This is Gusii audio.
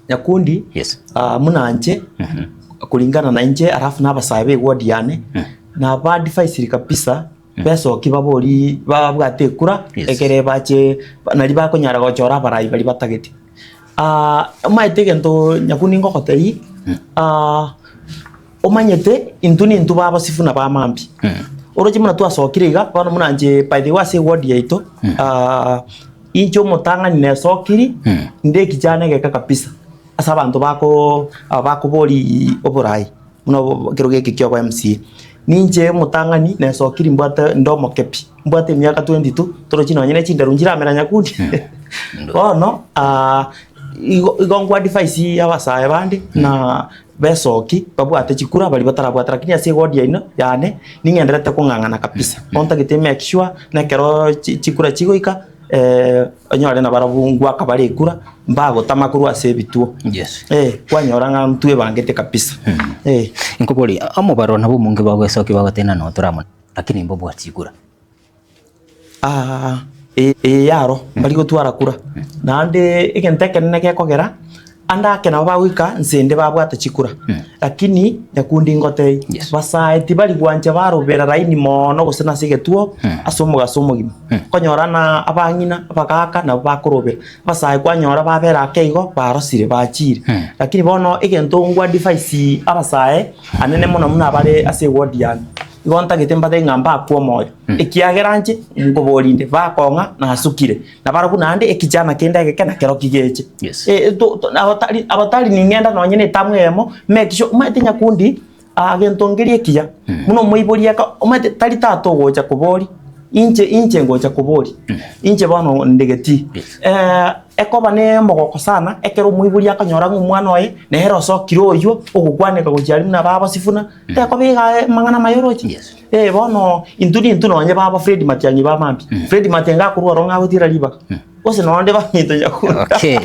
Nyakundi, Yes. ah, muna inche, kulingana na inche alafu na abasae be ward yane, naba advisiri kabisa, besoki babori babwate ekura, Yes. ekere bache nari bakonyara gochora abarai baria batagete. Ah, omanyete egento Nyakundi ngogotebia, ah, omanyete intwe nintwe ba abasifu na ba mambia. Oroche buna twasokire iga, bono buna inche by the way ase eward yaito, ah, inche omotang'ani nesokiri, inde ekichana egeke kabisa, ase abanto bako bakoboria oborai buna ekerogo eke kia obo MCA. Ninche omotang'ani nesokiri mbwate inde omoke pi, mbwate emiaka 22, torochi nonye ne chinderu nchiramera nyakundi. Bono igo igo nko advise abasae bande na besoki babwate chikura baria batarabwata lakini ase eward yaino yane ning'endererete kong'ang'ana kabisa. Bono ntagete make sure na ekero chi chikura chigoika onyore nabarabwo ngwaka bare ekura mbagotama korwa ase ebituo. Yes. Eh, kwanyora ng'a ntwebangete kabisa. Eh. Nkoborie, omobaro nabo omonge bagoesokia bagoteba ng'a notora amo, lakini mbobwati chikura. Ah, eye yaro mbari gotwara kura, naende egento ekenene gekogera, ande ake nabo bagoika nse ende babwate chikura, lakini nyakundi ngotebie, Yes. basae tibari gwancha barobera laini mono gose nase egetuo ase omogaso omogima. Okonyora na abang'ina, abagaka nabo bakorobera, abasae kwanyora babera ake igo barosire bachire. Lakini bono egento ngwa advise abasae, anene mono buna abare ase eward yane. Igo ntagete mbatebi ng'a mbakwe omoyo, ekiagera inche nkoboria inde, bakong'a nasukire, na barabwo naende ekichana kende egeke nakerokio geche. Yes. Eh, to- to- abatari abatari ning'enda nonye na etamu eyemo, make sure omanyete nyakundi, ah gento nkeria ekiya, buna omoibori aka omanyete tari tata ogocha koboria, inche inche ngocha koboria, inche bono ndegeti. Yes. Ekoba ne omogoko sana ekero omoibori akonyora ng'a omwana oye, nere osokire oywo, ogokwaneka gochia aria buna baba Sifuna. Tekoba iga amang'ana amaya oroche? Yes. Eh, bono intwe nintwe nonye baba Fred Matiang'i ba mambia. Fred Matiang'i gakorwa ororo ng'a agotira ribaga. Gose nonde baminto nyakunda. Okay.